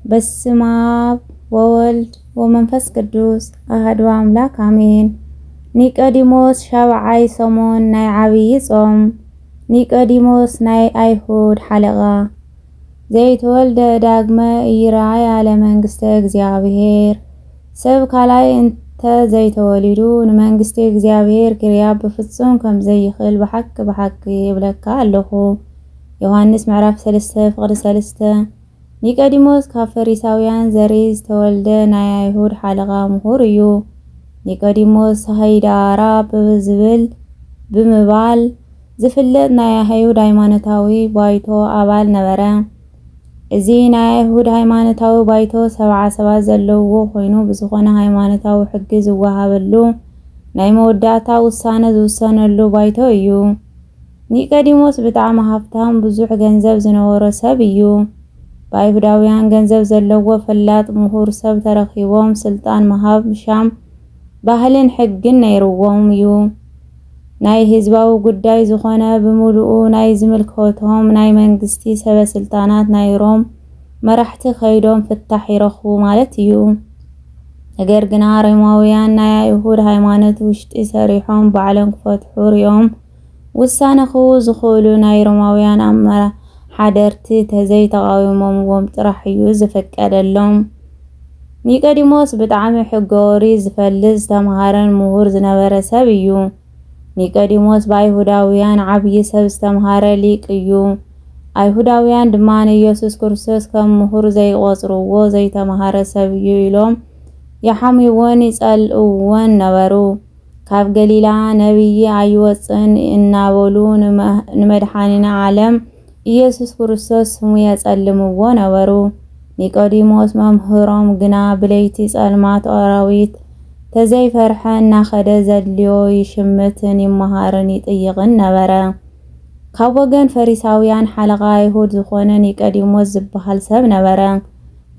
በስመ አብ ወወልድ ወመንፈስ ቅዱስ አሐዱ አምላክ አሜን። ኒቆዲሞስ ሻብዓይ ሰሙን ናይ ዓብዪ ጾም። ኒቆዲሞስ ናይ ኣይሁድ ሓለቓ። ዘይተወልደ ዳግመ ኢይርኣያ ለመንግስተ እግዚኣብሔር። ሰብ ካልኣይ እንተ ዘይተወሊዱ ንመንግስቲ እግዚኣብሔር ክርያ ብፍጹም ከም ዘይኽእል ብሓቂ ብሓቂ እብለካ ኣለኹ። ዮሃንስ ምዕራፍ ሰለስተ ፍቕዲ ሰለስተ። ኒቆዲሞስ ካብ ፈሪሳውያን ዘርኢ ዝተወልደ ናይ ኣይሁድ ሓለቓ ምሁር እዩ። ኒቆዲሞስ ሃይዳራ ብዝብል ብምባል ዝፍለጥ ናይ ኣይሁድ ሃይማኖታዊ ባይቶ ኣባል ነበረ። እዚ ናይ ኣይሁድ ሃይማኖታዊ ባይቶ ሰብዓ ሰባት ዘለውዎ ኮይኑ፣ ብዝኾነ ሃይማኖታዊ ሕጊ ዝወሃበሉ ናይ መወዳእታ ውሳነ ዝውሰነሉ ባይቶ እዩ። ኒቆዲሞስ ብጣዕሚ ሃብታም፣ ብዙሕ ገንዘብ ዝነበሮ ሰብ እዩ። ብኣይሁዳውያን ገንዘብ ዘለዎ ፈላጥ ምሁር ሰብ ተረኺቦም ስልጣን ምሃብ ምሻም ባህልን ሕግን ነይርዎም እዩ። ናይ ህዝባዊ ጉዳይ ዝኾነ ብምሉኡ ናይ ዝምልከቶም ናይ መንግስቲ ሰበ ስልጣናት ናይ ሮም መራሕቲ ከይዶም ፍታሕ ይረኽቡ ማለት እዩ። ነገር ግና ሮማውያን ናይ ኣይሁድ ሃይማኖት ውሽጢ ሰሪሖም ባዕሎም ክፈትሑ ሪኦም ውሳነ ክህቡ ዝኽእሉ ናይ ሮማውያን ኣመሓደርቲ ተዘይተቓዊሞምዎም ጥራሕ እዩ ዝፍቀደሎም። ኒቆዲሞስ ብጣዕሚ ሕገ ኦሪት ዝፈልጥ ዝተምሃረን ምሁር ዝነበረ ሰብ እዩ። ኒቆዲሞስ ብኣይሁዳውያን ዓብዪ ሰብ ዝተምሃረ ሊቅ እዩ። ኣይሁዳውያን ድማ ንኢየሱስ ክርስቶስ ከም ምሁር ዘይቆጽርዎ ዘይተምሃረ ሰብ እዩ ኢሎም ይሓምይዎን ይጸልእዎን ነበሩ። ካብ ገሊላ ነቢይ ኣይወጽእን እናበሉ ንመ-፣ ንመድሓኒና ዓለም ኢየሱስ ክርስቶስ ስሙ የጸልምዎ ነበሩ። ኒቆዲሞስ መምህሮም ግና ብለይቲ ጸልማት ኣራዊት ተዘይፈርሐ እናኸደ ዘድልዮ ይሽምትን ይመሃርን ይጥይቕን ነበረ። ካብ ወገን ፈሪሳውያን ሓለቓ ኣይሁድ ዝኾነ ኒቆዲሞስ ዝበሃል ሰብ ነበረ።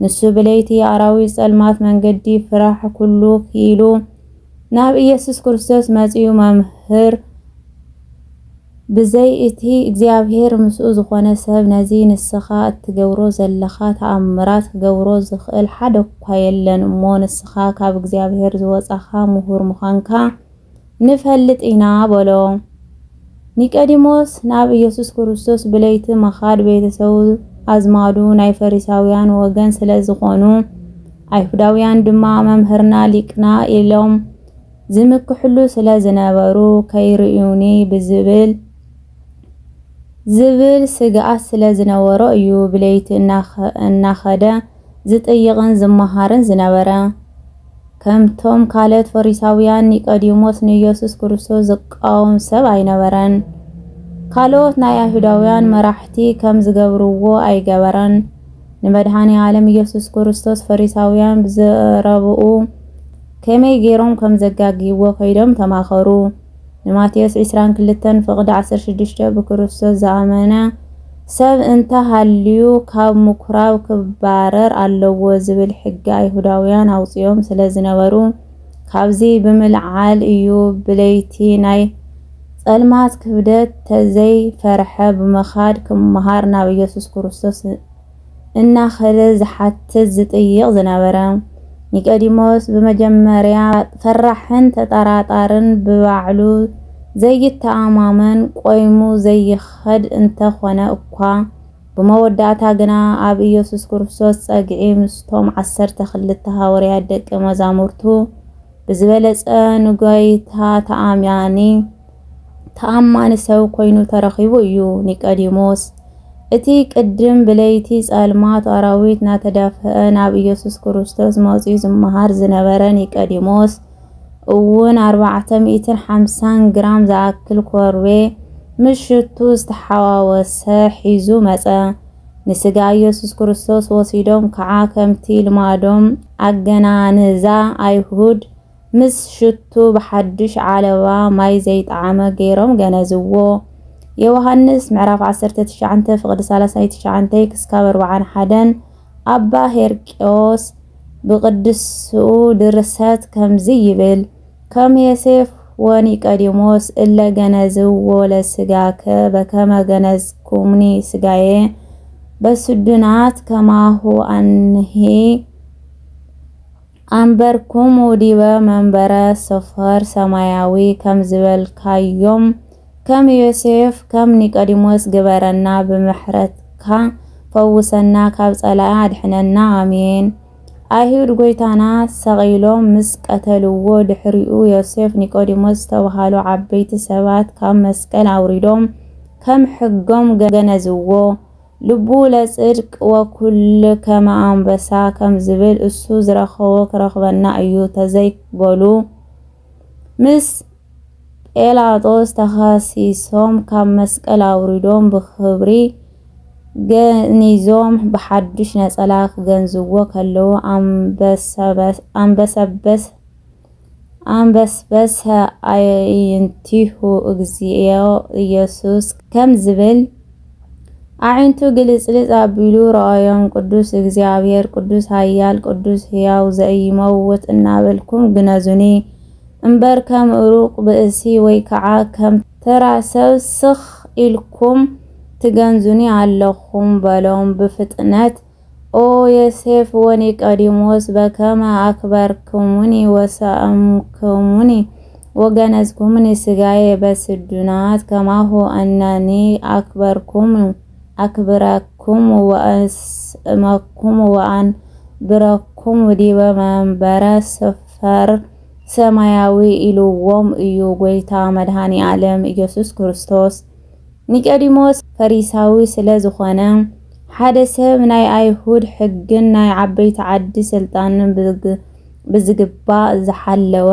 ንሱ ብለይቲ ኣራዊት ጸልማት መንገዲ ፍራሕ ኩሉ ክኢሉ ናብ ኢየሱስ ክርስቶስ መጺኡ፣ "መምህር፣ ብዘይ እቲ እግዚኣብሔር ምስኡ ዝኾነ ሰብ ነዚ ንስኻ እትገብሮ ዘለኻ ተኣምራት ክገብሮ ዝኽእል ሓደ እኳ የለን እሞ፣ ንስኻ ካብ እግዚኣብሔር ዝወጻኻ ምሁር ምዃንካ ንፈልጥ ኢና" በሎ። ኒቆዲሞስ ናብ ኢየሱስ ክርስቶስ ብለይቲ ምኻድ ቤተሰቡ ኣዝማዱ ናይ ፈሪሳውያን ወገን ስለ ዝኾኑ፣ ኣይሁዳውያን ድማ "መምህርና ሊቅና" ኢሎም ዝምክሕሉ ስለ ዝነበሩ፣ "ከይርእዩኒ" ብዝብል፣ ዝብል ስግኣት ስለ ዝነበሮ እዩ ብለይቲ እናኸ-፣ እናኸደ ዝጥይቕን ዝመሃርን ዝነበረ። ከምቶም ካልኦት ፈሪሳውያን፣ ኒቆዲሞስ ንኢየሱስ ክርስቶስ ዝቃወም ሰብ ኣይነበረን። ካልኦት ናይ ኣይሁዳውያን መራሕቲ ከም ዝገብርዎ ኣይገበረን። ንመድኃኔ ዓለም ኢየሱስ ክርስቶስ ፈሪሳውያን ብዘረብኡ ከመይ ገይሮም ከም ዘጋግይዎ ከይዶም ተማኸሩ። ንማቴዎስ ዕስራን ክልተን ፍቕዲ ዓሰርተ ሽዱሽተ፣ ብክርስቶስ ዝኣመነ ሰብ እንተ ሃልዩ፣ ካብ ምኩራብ ክባረር ኣለዎ ዝብል ሕጊ ኣይሁዳውያን ኣውጺኦም ስለ ዝነበሩ፣ ካብዚ ብምልዓል እዩ ብለይቲ ናይ ጸልማት ክብደት ተዘይፈርሐ ብምኻድ ክመሃር ናብ ኢየሱስ ክርስቶስ እናኸደ ዝሓትት ዝጥይቕ ዝነበረ። ኒቆዲሞስ ብመጀመርያ ፈራሕን ተጠራጣርን ብባዕሉ ዘይተኣማመን ቆይሙ ዘይኸድ እንተኾነ እኳ፣ ብመወዳእታ ግና ኣብ ኢየሱስ ክርስቶስ ጸግዒ ምስቶም ዓሰርተ ክልተ ሃዋርያት ደቀ መዛሙርቱ ብዝበለጸ ንጎይታ ተኣማኒ፣ ተኣማኒ ሰብ ኮይኑ ተረኺቡ እዩ። ኒቆዲሞስ፣ እቲ ቅድም ብለይቲ ጸልማት ኣራዊት እናተዳፍአ ናብ ኢየሱስ ክርስቶስ መጺኡ ዝመሃር ዝነበረ ኒቆዲሞስ እውን ኣርባዕተ ሚእትን ሓምሳን ግራም ዝኣክል ኮርቤ ምስ ሽቱ ዝተሓዋወሰ ሒዙ መጸ። ንስጋ ኢየሱስ ክርስቶስ ወሲዶም ከዓ ከምቲ ልማዶም ኣገናንዛ ኣይሁድ ምስ ሽቱ ብሓድሽ ዓለባ ማይ ዘይጠዓመ ገይሮም ገነዝዎ። ዮሃንስ ምዕራፍ ዓሰርተ ትሽዓተ ፍቕዲ ሰላሳን ትሽዓተን ክስካብ ኣርባዓን ሓደን። ኣባ ሄርቄዎስ ብቅዱስኡ ድርሰት ከምዚ ይብል፣ ከም ዮሴፍ ወኒቆዲሞስ እለ ገነዝዎ ለስጋከ በከመ ገነዝኩምኒ ስጋየ፣ በስዱናት ከማሁ ኣንሂ ኣንበርኩም ዲበ መንበረ ሰፈር ሰማያዊ ከም ዝበልካዮም፣ ከም ዮሴፍ ከም ኒቆዲሞስ ግበረና፣ ብምሕረትካ ፈውሰና፣ ካብ ጸላኢ ኣድሕነና። ኣሜን። ኣይሁድ ጎይታና ሰቒሎም ምስ ቀተልዎ፣ ድሕሪኡ ዮሴፍ ኒቆዲሞስ ዝተባሃሉ ዓበይቲ ሰባት ካብ መስቀል ኣውሪዶም ከም ሕጎም ገነዝዎ። ልቡ ለጽድቅ ወኩል ከመ ኣንበሳ ከም ዝብል፣ እሱ ዝረኸቦ ክረኽበና እዩ ተዘይበሉ፣ ምስ ጴላጦስ ተኸሲሶም ካብ መስቀል ኣውሪዶም ብኽብሪ ገኒዞም ብሓዱሽ ነጸላ ክገንዝዎ ከለዉ፣ ኣንበሰበስ ኣንበሰበሰ ኣዕይንቲሁ፣ እግዚኦ ኢየሱስ ከም ዝብል ኣዒንቱ ግልጽልጽ ኣቢሉ ረኣዮም። ቅዱስ እግዚኣብሔር፣ ቅዱስ ኃያል፣ ቅዱስ ሕያው ዘኢይመውት እናበልኩም ግነዙኒ እምበር፣ ከም ሩቕ ብእሲ ወይ ከዓ ከም ተራ ሰብ ስኽ ኢልኩም ትገንዙኒ ኣለኹም በሎም። ብፍጥነት ኦ ዮሴፍ ወኒቆዲሞስ፣ በከመ ኣክበርክሙኒ ወሰእምክሙኒ ወገነዝኩሙኒ ሥጋየ በስዱናት፣ ከማሁ ኣነኒ ኣክበርኩም ኣክብረኩም ወእስእመኩም ወኣንብረኩም ዲበ መንበረ ሰፈር ሰማያዊ ኢልዎም እዩ ጐይታ መድኃኔ ዓለም ኢየሱስ ክርስቶስ። ኒቆዲሞስ ፈሪሳዊ ስለ ዝኾነ፣ ሓደ ሰብ ናይ ኣይሁድ ሕግን ናይ ዓበይቲ ዓዲ ስልጣንን ብዝግ-፣ ብዝግባእ ዝሓለወ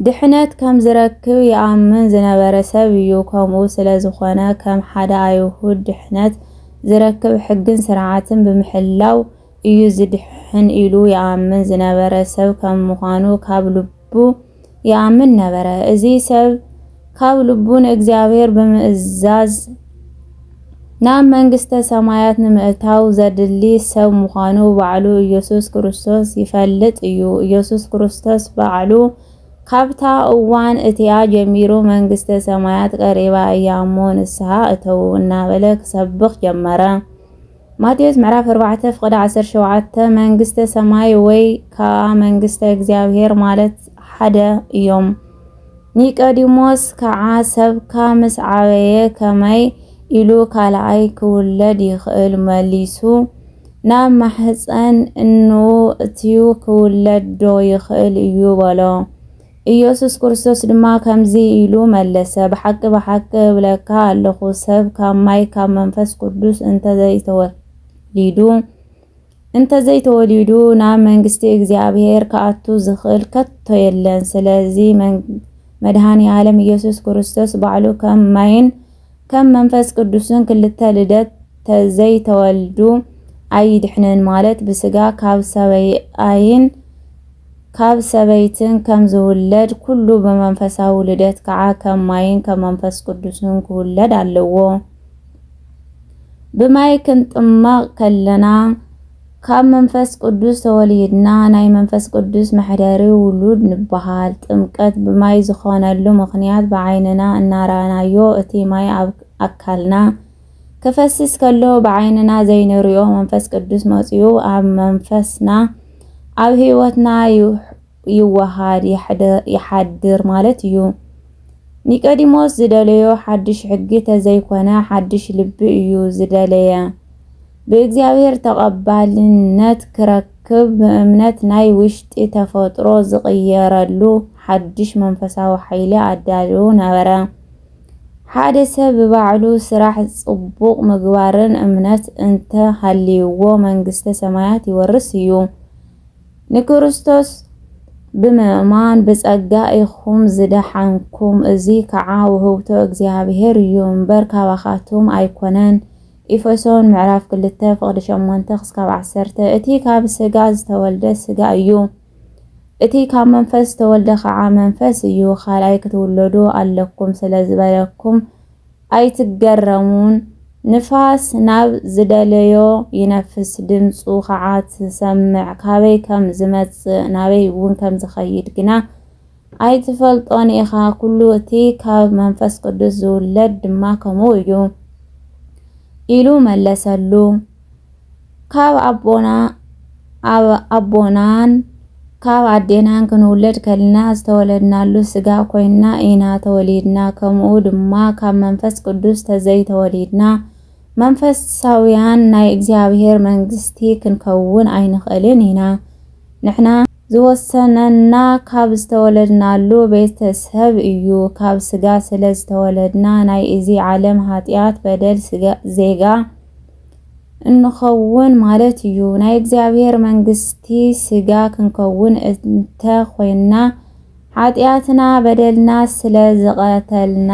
ድሕነት ከም ዝረክብ ይኣምን ዝነበረ ሰብ እዩ። ከምኡ ስለ ዝኾነ፣ ከም ሓደ ኣይሁድ ድሕነት ዝረክብ ሕግን ስርዓትን ብምሕላው እዩ ዝድሕን ኢሉ ይኣምን ዝነበረ ሰብ ከም ምዃኑ ካብ ልቡ ይኣምን ነበረ። እዚ ሰብ ካብ ልቡ ንእግዚኣብሔር ብምእዛዝ ናብ መንግስተ ሰማያት ንምእታው ዘድሊ ሰብ ምዃኑ ባዕሉ ኢየሱስ ክርስቶስ ይፈልጥ እዩ። ኢየሱስ ክርስቶስ ባዕሉ፣ "ካብታ እዋን እቲኣ ጀሚሩ መንግስተ ሰማያት ቀሪባ እያ እሞ ንስሓ እተዉ" እናበለ ክሰብኽ ጀመረ። ማቴዎስ ምዕራፍ ኣርባዕተ ፍቕዲ ዓሰርተ ሸውዓተ፣ መንግስተ ሰማይ ወይ ከኣ መንግስተ እግዚኣብሔር ማለት ሓደ እዮም። ኒቆዲሞስ ከኣ፣ "ሰብካ ምስ ዓበየ ከመይ ኢሉ ካልኣይ ክውለድ ይኽእል?" መሊሱ፣ "ናብ ማሕፀን እንኡ እትዩ ክውለድ ዶ ይኽእል እዩ?" በሎ። ኢየሱስ ክርስቶስ ድማ ከምዚ ኢሉ መለሰ፣ "ብሓቂ ብሓቂ እብለካ ኣለኹ፣ ሰብ ካብ ማይ ካብ መንፈስ ቅዱስ እንተ ዘይተወሊዱ፣ እንተ ዘይተወሊዱ ናብ መንግስቲ እግዚኣብሔር ክኣቱ ዝኽእል ከቶ የለን።" ስለዚ መን-፣ መድኃኔ ዓለም ኢየሱስ ክርስቶስ ባዕሉ ከም ማይን ከም መንፈስ ቅዱስን ክልተ ልደት ተዘይተወልዱ ኣይድሕንን፣ ማለት ብስጋ ካብ ሰበይኣይን ካብ ሰበይትን ከም ዝውለድ ኩሉ ብመንፈሳዊ ልደት ከዓ ከም ማይን ከም መንፈስ ቅዱስን ክውለድ ኣለዎ። ብማይ ክንጥመቕ ከለና ካብ መንፈስ ቅዱስ ተወሊድና ናይ መንፈስ ቅዱስ መሕደሪ ውሉድ ንበሃል። ጥምቀት ብማይ ዝኾነሉ ምኽንያት ብዓይንና እናረኣናዮ እቲ ማይ ኣብ ኣካልና ክፈስስ ከሎ ብዓይንና ዘይንሪኦ መንፈስ ቅዱስ መፂኡ ኣብ መንፈስና ኣብ ህይወትና ይው-፣ ይወሃድ፣ ይሕደ-፣ ይሓድር ማለት እዩ። ኒቆዲሞስ ዝደለዮ ሓድሽ ሕጊ ተዘይኮነ ሓድሽ ልቢ እዩ ዝደለየ። ብእግዚኣብሔር ተቐባልነት ክረክብ ብእምነት ናይ ውሽጢ ተፈጥሮ ዝቕየረሉ ሓድሽ መንፈሳዊ ሓይሊ ኣዳልዩ ነበረ። ሓደ ሰብ ብባዕሉ ስራሕ ጽቡቕ ምግባርን እምነት እንተ ሃልይዎ መንግስተ ሰማያት ይወርስ እዩ። ንክርስቶስ ብምእማን ብጸጋ ኢኹም ዝደሓንኩም፣ እዚ ከዓ ውህብቶ እግዚኣብሔር እዩ እምበር ካባኻትኩም ኣይኮነን። ኤፌሶን ምዕራፍ ክልተ ፍቕዲ ሸሞንተ ክስካብ ዓሰርተ። እቲ ካብ ስጋ ዝተወልደ ስጋ እዩ፣ እቲ ካብ መንፈስ ዝተወልደ ከዓ መንፈስ እዩ። ካልኣይ ክትውለዱ ኣለኩም ስለ ዝበለኩም ኣይትገረሙን። ንፋስ ናብ ዝደለዮ ይነፍስ፣ ድምፁ ከዓ ትሰምዕ፣ ካበይ ከም ዝመጽእ ናበይ እውን ከም ዝኸይድ ግና ኣይትፈልጦን ኢኻ። ኩሉ እቲ ካብ መንፈስ ቅዱስ ዝውለድ ድማ ከምኡ እዩ። ኢሉ መለሰሉ። ካብ ኣቦና ኣብ ኣቦናን ካብ ኣዴናን ክንውለድ ከልና ዝተወለድናሉ ስጋ ኮይንና ኢና ተወሊድና፣ ከምኡ ድማ ካብ መንፈስ ቅዱስ ተዘይተወሊድና መንፈሳውያን ናይ እግዚኣብሔር መንግስቲ ክንከውን ኣይንኽእልን ኢና። ንሕና ዝወሰነና ካብ ዝተወለድናሉ ቤተሰብ እዩ። ካብ ስጋ ስለ ዝተወለድና ናይ እዚ ዓለም ኃጢኣት በደል ስጋ-፣ ዜጋ እንኸውን ማለት እዩ። ናይ እግዚኣብሔር መንግስቲ ስጋ ክንከውን እንተ ኾንና ኃጢኣትና በደልና ስለ ዝቐተልና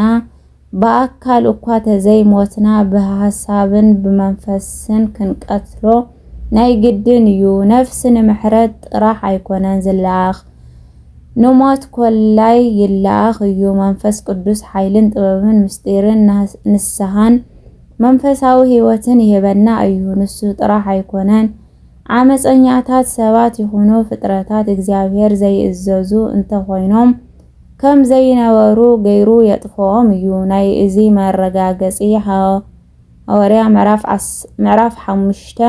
ብኣካል እኳ ተዘይሞትና ብሓሳብን ብመንፈስን ክንቀትሎ ናይ ግድን እዩ። ነፍሲ ንምሕረት ጥራሕ ኣይኮነን ዝለኣኽ፣ ንሞት ኮላይ ይለኣኽ እዩ። መንፈስ ቅዱስ ሓይልን ጥበብን ምስጢርን ናስ-፣ ንስሓን መንፈሳዊ ሕይወትን ይህበና እዩ። ንሱ ጥራሕ ኣይኮነን፣ ዓመፀኛታት ሰባት ይኹኑ ፍጥረታት እግዚኣብሔር ዘይእዘዙ እንተኾይኖም ከም ዘይነበሩ ገይሩ የጥፍኦም እዩ። ናይ እዚ መረጋገጺ ሓ-፣ ሃዋርያ ምዕራፍ ዓስ-፣ ምዕራፍ ሓሙሽተ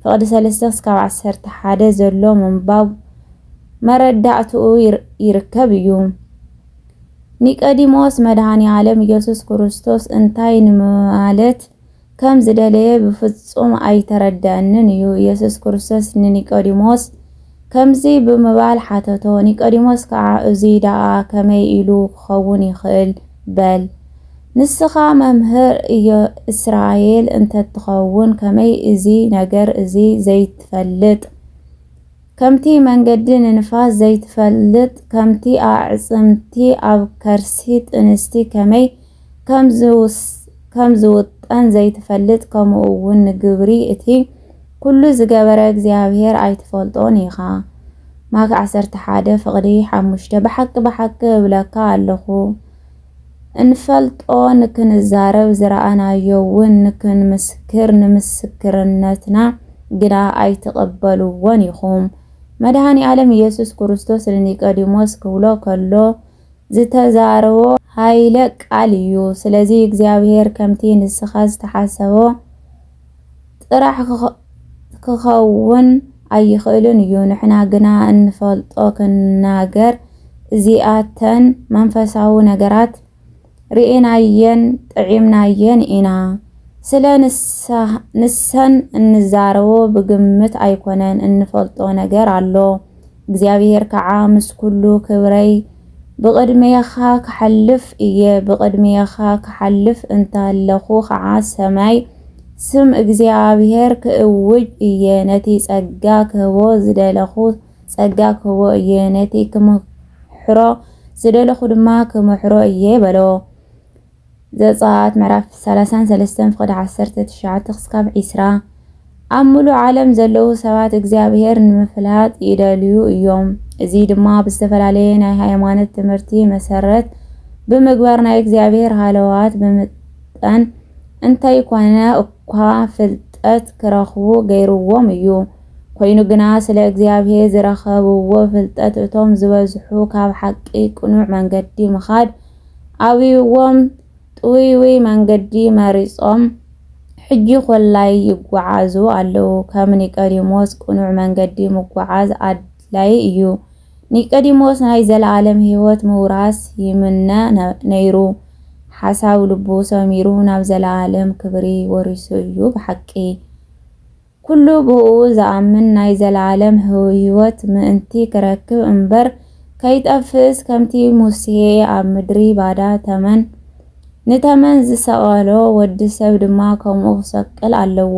ፍቕዲ ሰለስተ እስካብ ዓሰርተ ሓደ ዘሎ ምንባብ መረዳእትኡ ይር-፣ ይርከብ እዩ። ኒቆዲሞስ መድኃኔ ዓለም ኢየሱስ ክርስቶስ እንታይ ንማለት ከም ዝደለየ ብፍጹም ኣይተረድአንን እዩ። ኢየሱስ ክርስቶስ ንኒቆዲሞስ ከምዚ ብምባል ሓተቶ። ኒቆዲሞስ ከኣ፣ "እዚ ደኣ ከመይ ኢሉ ክኸውን ይኽእል?" በል። ንስኻ መምህር እዮ-፣ እስራኤል እንተትኸውን፣ ከመይ እዚ ነገር እዚ ዘይትፈልጥ? ከምቲ መንገዲ ንንፋስ ዘይትፈልጥ፣ ከምቲ ኣዕጽምቲ ኣብ ከርሲ ጥንስቲ ከመይ ከም ዝውስ-፣ ከም ዝውጠን ዘይትፈልጥ፣ ከምኡ እውን ንግብሪ እቲ ኩሉ ዝገበረ እግዚኣብሔር ኣይትፈልጦን ኢኻ። ማክ ዓሰርተ ሓደ ፍቕዲ ሓሙሽተ። ብሓቂ፣ ብሓቂ እብለካ ኣለኹ፣ እንፈልጦ ንክንዛረብ ዝረኣናዮ እውን ንክንምስክር፣ ንምስክርነትና ግና ኣይትቐበልዎን ኢኹም። መድኃኔ ዓለም ኢየሱስ ክርስቶስ ንኒቆዲሞስ ክብሎ ከሎ ዝተዛረቦ ኃይለ ቃል እዩ። ስለዚ እግዚኣብሔር ከምቲ ንስኻ ዝተሓሰቦ ጥራሕ ክኸ-፣ ክኸውን ኣይኽእልን እዩ። ንሕና ግና እንፈልጦ ክንናገር፣ እዚኣተን መንፈሳዊ ነገራት ርኤናየን ጥዒምናየን ኢና። ስለ ንሳ-፣ ንሰን እንዛረቦ ብግምት ኣይኮነን፣ እንፈልጦ ነገር ኣሎ። እግዚኣብሔር ከዓ፣ "ምስ ኩሉ ክብረይ ብቕድሜኻ ክሓልፍ እየ፣ ብቕድሜኻ ክሓልፍ እንተለኹ ከዓ ሰማይ ስም እግዚኣብሔር ክእውጅ እየ፣ ነቲ ጸጋ ክህቦ ዝደለኹ ጸጋ ክህቦ እየ፣ ነቲ ክምሕሮ ዝደለኹ ድማ ክምሕሮ እየ" በሎ። ዘጸኣት ምዕራፍ ሰላሳን ሰለስተን ፍቕዲ ዓሰርተ ትሽዓተ ክስካብ ዒስራ። ኣብ ምሉእ ዓለም ዘለዉ ሰባት እግዚኣብሔር ንምፍላጥ ይደልዩ እዮም። እዚ ድማ ብዝተፈላለየ ናይ ሃይማኖት ትምህርቲ መሰረት ብምግባር ናይ እግዚኣብሔር ሃለዋት ብምጠን እንተይኮነ እኳ ፍልጠት ክረኽቡ ገይርዎም እዩ። ኮይኑ ግና ስለ እግዚኣብሔር ዝረኸብዎ ፍልጠት እቶም ዝበዝሑ ካብ ሓቂ ቅኑዕ መንገዲ ምኻድ ኣብይዎም ጥውይውይ መንገዲ መሪጾም ሕጂ ኮላይ ይጓዓዙ ኣለዉ። ከም ኒቆዲሞስ ቅኑዕ መንገዲ ምጓዓዝ ኣድላይ እዩ። ኒቆዲሞስ ናይ ዘለኣለም ህይወት ምውራስ ይምነ ነ-፣ ነይሩ። ሓሳብ ልቡ ሰሚሩ ናብ ዘለኣለም ክብሪ ወሪሱ እዩ ብሓቂ። ኩሉ ብእኡ ዝኣምን ናይ ዘለኣለም ህይወት ምእንቲ ክረክብ እምበር ከይጠፍእስ፣ ከምቲ ሙሴ ኣብ ምድሪ ባዳ ተመን፣ ንተመን ዝሰቐሎ ወዲ ሰብ ድማ ከምኡ ክሰቅል ኣለዎ፣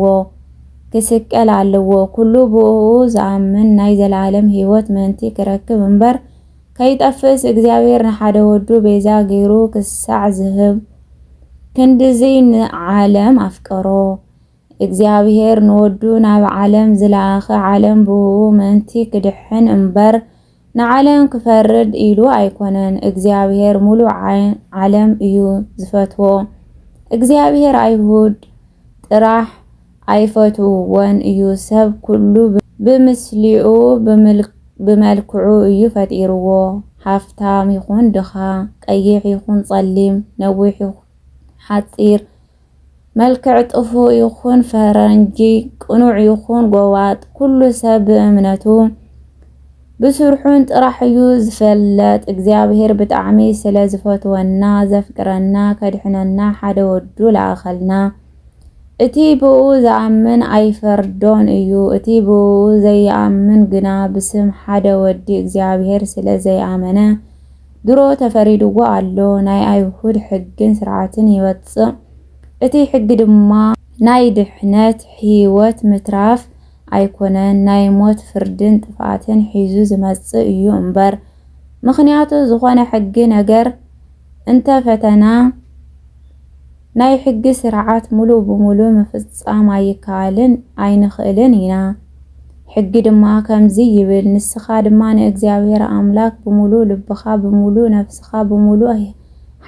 ክስቀል ኣለዎ። ኩሉ ብእኡ ዝኣምን ናይ ዘለኣለም ህይወት ምእንቲ ክረክብ እምበር ከይጠፍእስ፣ እግዚኣብሔር ንሓደ ወዱ ቤዛ ገይሩ ክሳዕ ዝህብ ክንድዚ ንዓለም ኣፍቀሮ። እግዚኣብሔር ንወዱ ናብ ዓለም ዝለኣኸ፣ ዓለም ብእኡ ምእንቲ ክድሕን እምበር፣ ንዓለም ክፈርድ ኢሉ ኣይኮነን። እግዚኣብሔር ሙሉእ ዓይ-፣ ዓለም እዩ ዝፈትዎ። እግዚኣብሔር ኣይሁድ ጥራሕ ኣይፈትውዎን እዩ። ሰብ ኩሉ ብ-፣ ብምስሊኡ ብምል-፣ ብመልክዑ እዩ ፈጢርዎ። ሃፍታም ይኹን ድኻ፣ ቀይሕ ይኹን ጸሊም፣ ነዊሕ ይኹን ሓጺር፣ መልክዕ ጥፉእ ይኹን ፈረንጂ፣ ቅኑዕ ይኹን ጎባጥ፣ ኩሉ ሰብ ብእምነቱ ብስርሑን ጥራሕ እዩ ዝፈለጥ። እግዚኣብሔር ብጣዕሚ ስለ ዝፈትወና፣ ዘፍቅረና፣ ከድሕነና ሓደ ወዱ ለኣኸልና። እቲ ብኡ ዝኣምን ኣይፈርዶን እዩ፣ እቲ ብኡ ዘይኣምን ግና ብስም ሓደ ወዲ እግዚኣብሔር ስለ ዘይኣመነ ድሮ ተፈሪድዎ ኣሎ። ናይ ኣይሁድ ሕግን ስርዓትን ይወጽእ። እቲ ሕጊ ድማ ናይ ድሕነት ህይወት ምትራፍ ኣይኮነን፣ ናይ ሞት ፍርድን ጥፍኣትን ሒዙ ዝመጽእ እዩ እምበር። ምኽንያቱ ዝኾነ ሕጊ ነገር እንተ ፈተና፣ ናይ ሕጊ ስርዓት ሙሉእ ብሙሉእ ምፍጻም ኣይከኣልን ኣይንኽእልን ኢና። ሕጊ ድማ ከምዚ ይብል፣ ንስኻ ድማ ንእግዚኣብሔር ኣምላኽ ብሙሉእ ልብኻ፣ ብሙሉእ ነፍስኻ፣ ብሙሉእ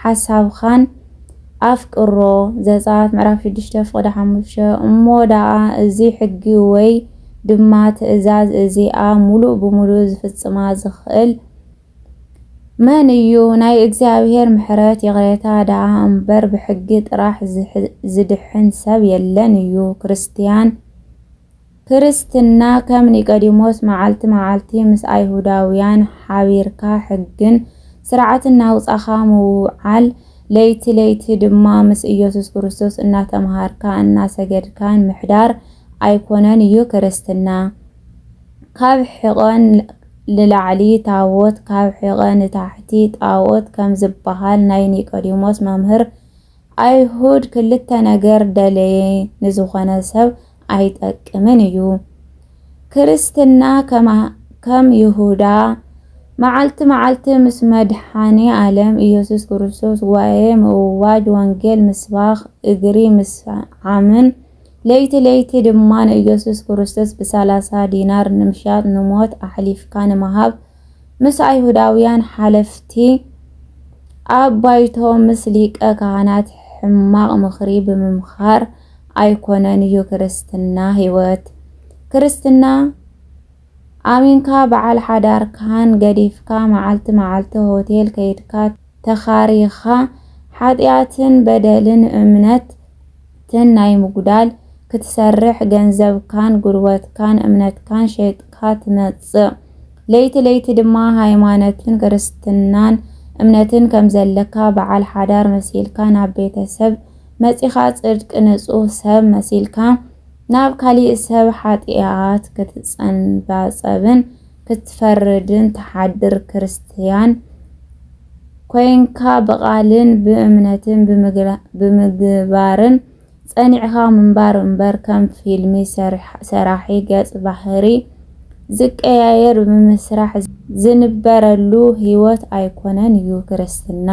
ሓሳብኻን ኣፍቅሮ። ዘጸኣት ምዕራፍ ሽዱሽተ ፍቕዲ ሓሙሽተ። እሞ ደኣ እዚ ሕጊ ወይ ድማ ትእዛዝ እዚኣ ሙሉእ ብሙሉእ ዝፍጽማ ዝኽእል መን እዩ? ናይ እግዚኣብሔር ምሕረት ይቕሬታ ደኣ እምበር ብሕጊ ጥራሕ ዝሕ-፣ ዝድሕን ሰብ የለን እዩ። ክርስትያን፣ ክርስትና ከም ኒቆዲሞስ መዓልቲ መዓልቲ ምስ ኣይሁዳውያን ሓቢርካ ሕግን ስርዓትን ናውጻኻ ምውዓል፣ ለይቲ ለይቲ ድማ ምስ ኢየሱስ ክርስቶስ እናተምሃርካ እናሰገድካን ምሕዳር ኣይኮነን እዩ ክርስትና። ካብ ሕቐ ንላዕሊ ታቦት፣ ካብ ሕቐ ንታሕቲ ጣዖት ከም ዝበሃል ናይ ኒቆዲሞስ መምህር ኣይሁድ ክልተ ነገር ደለየ ንዝኾነ ሰብ ኣይጠቅምን እዩ። ክርስትና ከማ-፣ ከም ይሁዳ መዓልቲ መዓልቲ ምስ መድሓኒ ዓለም ኢየሱስ ክርስቶስ ጉባኤ ምእዋጅ፣ ወንጌል ምስባኽ፣ እግሪ ምስዓምን ለይቲ ለይቲ ድማ ንኢየሱስ ክርስቶስ ብሰላሳ ዲናር ንምሻጥ ንሞት ኣሕሊፍካ ንምሃብ ምስ ኣይሁዳውያን ሓለፍቲ ኣብ ባይቶ ምስ ሊቀ ካህናት ሕማቕ ምኽሪ ብምምኻር ኣይኮነን እዩ ክርስትና ህይወት። ክርስትና ኣሚንካ በዓል ሓዳርካን ገዲፍካ መዓልቲ መዓልቲ ሆቴል ከይድካ ተኻሪኻ ሓጢኣትን በደልን እምነትን ናይ ምጉዳል ክትሰርሕ ገንዘብካን ጉልበትካን እምነትካን ሸይጥካ ትመጽእ። ለይቲ ለይቲ ድማ ሃይማኖትን ክርስትናን እምነትን ከም ዘለካ በዓል ሓዳር መሲልካ ናብ ቤተሰብ መጺኻ ጽድቂ ንጹህ ሰብ መሲልካ ናብ ካሊእ ሰብ ሓጢኣት ክትጸንባጸብን ክትፈርድን ትሓድር ክርስትያን ኮይንካ ብቓልን ብእምነትን ብምግራ-፣ ብምግባርን ጸኒዕኻ ምንባር እምበር ከም ፊልሚ ሰርሕ-፣ ሰራሒ ገጽ ባህሪ ዝቀያየር ብምስራሕ ዝንበረሉ ህይወት ኣይኮነን እዩ ክርስትና።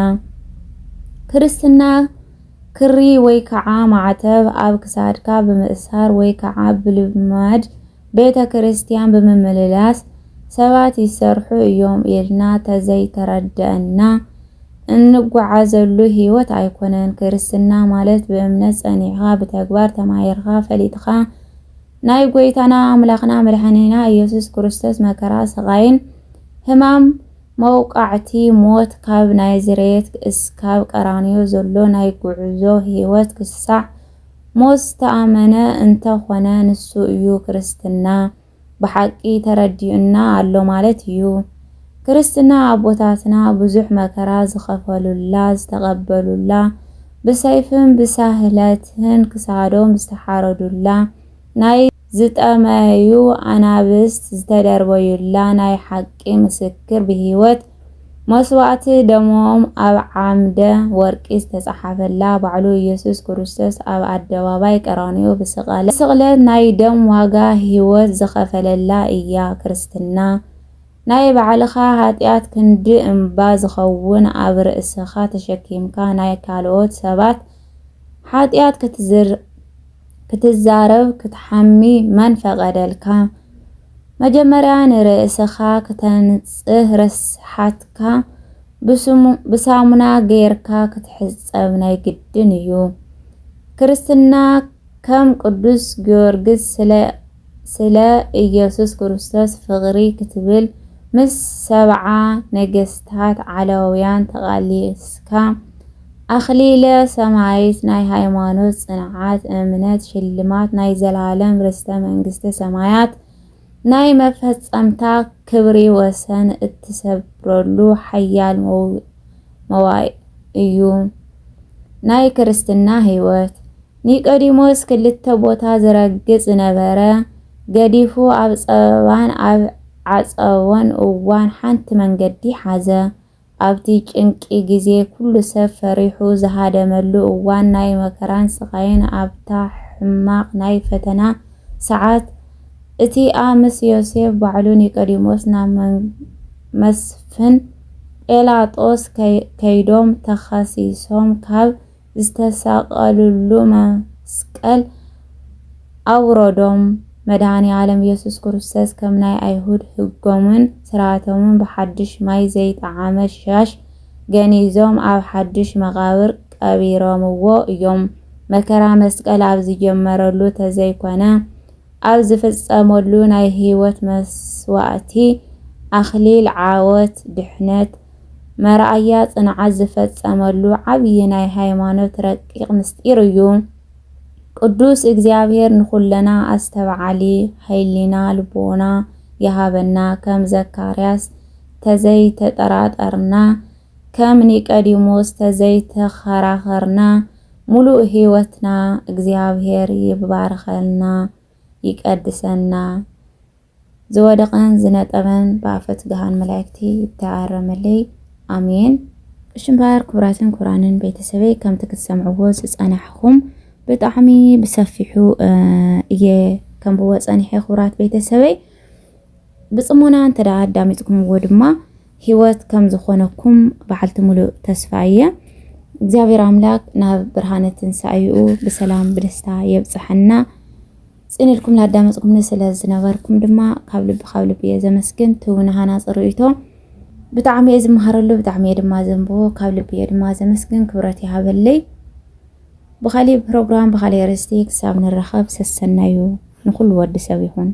ክርስትና ክሪ ወይ ከዓ ማዕተብ ኣብ ክሳድካ ብምእሳር ወይ ከዓ ብልማድ ቤተ ክርስቲያን ብምምልላስ ሰባት ይሰርሑ እዮም ኢልና ተዘይተረደአና እንጓዓዘሉ ህይወት ኣይኮነን። ክርስትና ማለት ብእምነት ጸኒዕኻ፣ ብተግባር ተማሂርካ፣ ፈሊጥካ ናይ ጎይታና ኣምላኽና መድሓኒና ኢየሱስ ክርስቶስ መከራ፣ ስቓይን ህማም መውቃዕቲ ሞት ካብ ናዝሬት እስካብ ቀራንዮ ዘሎ ናይ ጉዕዞ ህይወት ክሳዕ ሞት ዝተኣመነ እንተኾነ ንሱ እዩ ክርስትና ብሓቂ ተረዲኡና ኣሎ ማለት እዩ። ክርስትና ኣቦታትና ብዙሕ መከራ ዝኸፈሉላ፣ ዝተቐበሉላ፣ ብሰይፍን ብሳህለትን ክሳዶም ዝተሓረዱላ፣ ናይ ዝጠመዩ ኣናብስት ዝተደርበዩላ ናይ ሓቂ ምስክር ብህይወት መስዋእቲ ደሞም ኣብ ዓምደ ወርቂ ዝተጻሓፈላ ባዕሉ ኢየሱስ ክርስቶስ ኣብ ኣደባባይ ቀራንዮ ብስቐለ-፣ ብስቕለት ናይ ደም ዋጋ ህይወት ዝኸፈለላ እያ ክርስትና። ናይ ባዕልኻ ሓጢኣት ክንዲ እምባ ዝኸውን ኣብ ርእስኻ ተሸኪምካ ናይ ካልኦት ሰባት ሓጢኣት ክትዝር-፣ ክትዛረብ ክትሓሚ መን ፈቐደልካ? መጀመርያ ንርእስኻ ክተንጽህ ርስሓትካ ብስሙ-፣ ብሳሙና ጌርካ ክትሕጸብ ናይ ግድን እዩ። ክርስትና ከም ቅዱስ ጊዮርጊስ ስለ፣ ስለ ኢየሱስ ክርስቶስ ፍቕሪ ክትብል ምስ ሰብዓ ነገስታት ዓለውያን ተቓሊስካ ኣኽሊለ ሰማይት ናይ ሃይማኖት ጽንዓት እምነት ሽልማት ናይ ዘላለም ርስተ መንግስተ ሰማያት ናይ መፈጸምታ ክብሪ ወሰን እትሰብረሉ ሓያል መው- መዋይ እዩ ናይ ክርስትና ህይወት። ኒቆዲሞስ ክልተ ቦታ ዝረግጽ ዝነበረ ገዲፉ ኣብ ጸበባን ኣብ ዓጸቦን እዋን ሓንቲ መንገዲ ሓዘ። ኣብቲ ጭንቂ ግዜ ኩሉ ሰብ ፈሪሑ ዝሃደመሉ እዋን ናይ መከራን ስቓይን ኣብታ ሕማቕ ናይ ፈተና ሰዓት እቲኣ ምስ ዮሴፍ ባዕሉ ኒቆዲሞስ ናብ መን- መስፍን ጴላጦስ ከይ- ከይዶም ተኸሲሶም ካብ ዝተሰቐሉሉ መስቀል ኣውረዶም። መድኃኔ ዓለም ኢየሱስ ክርስቶስ ከም ናይ ኣይሁድ ሕጎምን ስርዓቶምን ብሓድሽ ማይ ዘይጠዓመ ሻሽ ገኒዞም ኣብ ሓድሽ መቓብር ቀቢሮምዎ እዮም። መከራ መስቀል ኣብ ዝጀመረሉ ተዘይኮነ ኣብ ዝፍጸመሉ ናይ ህይወት መስዋእቲ ኣኽሊል ዓወት ድሕነት መርኣያ ጽንዓት ዝፈጸመሉ ዓብዪ ናይ ሃይማኖት ረቂቕ ምስጢር እዩ። ቅዱስ እግዚኣብሔር ንኹለና ኣስተብዓሊ ኃይሊና ልቦና ይሃበና። ከም ዘካርያስ ተዘይተጠራጠርና፣ ከም ኒቆዲሞስ ተዘይተኸራኸርና፣ ሙሉእ ህይወትና እግዚኣብሔር ይባርከልና፣ ይቀድሰና። ዝወደቐን ዝነጠበን ብኣፈ ትግሃን መላእክቲ ይተኣረመለይ። ኣሜን። እሺ እምበኣር ክቡራትን ክቡራንን ቤተሰበይ፣ ከምቲ ክትሰምዕዎ ዝጸናሕኹም ብጣዕሚ ብሰፊሑ፣ እ፣ እየ ከንብቦ ጸኒሐ። ክቡራት ቤተሰበይ፣ ብጽሞና እንተ ደኣ ኣዳሚጽኩምዎ ድማ ህይወት ከም ዝኾነኩም በዓልቲ ሙሉእ ተስፋ እየ። እግዚኣብሔር ኣምላክ ናብ ብርሃነ ትንሳኤኡ ብሰላም ብደስታ የብጽሐና። ጽን ኢልኩም ላዳመጽኩምኒ ስለ ዝነበርኩም ድማ ካብ ልቢ፣ ካብ ልቢ እየ ዘመስግን። ትውና ሃናጺ ርእይቶ ብጣዕሚ እየ ዝመሃረሉ፣ ብጣዕሚ እየ ድማ ዘንብቦ፣ ካብ ልቢ እየ ድማ ዘመስግን። ክብረት ይሃበለይ። ብኻሊእ ፕሮግራም፣ ብኻሊእ ኣርእስቲ ክሳብ ንራኸብ ሰሰናዩ ንኹሉ ወዲ ሰብ ይኹን።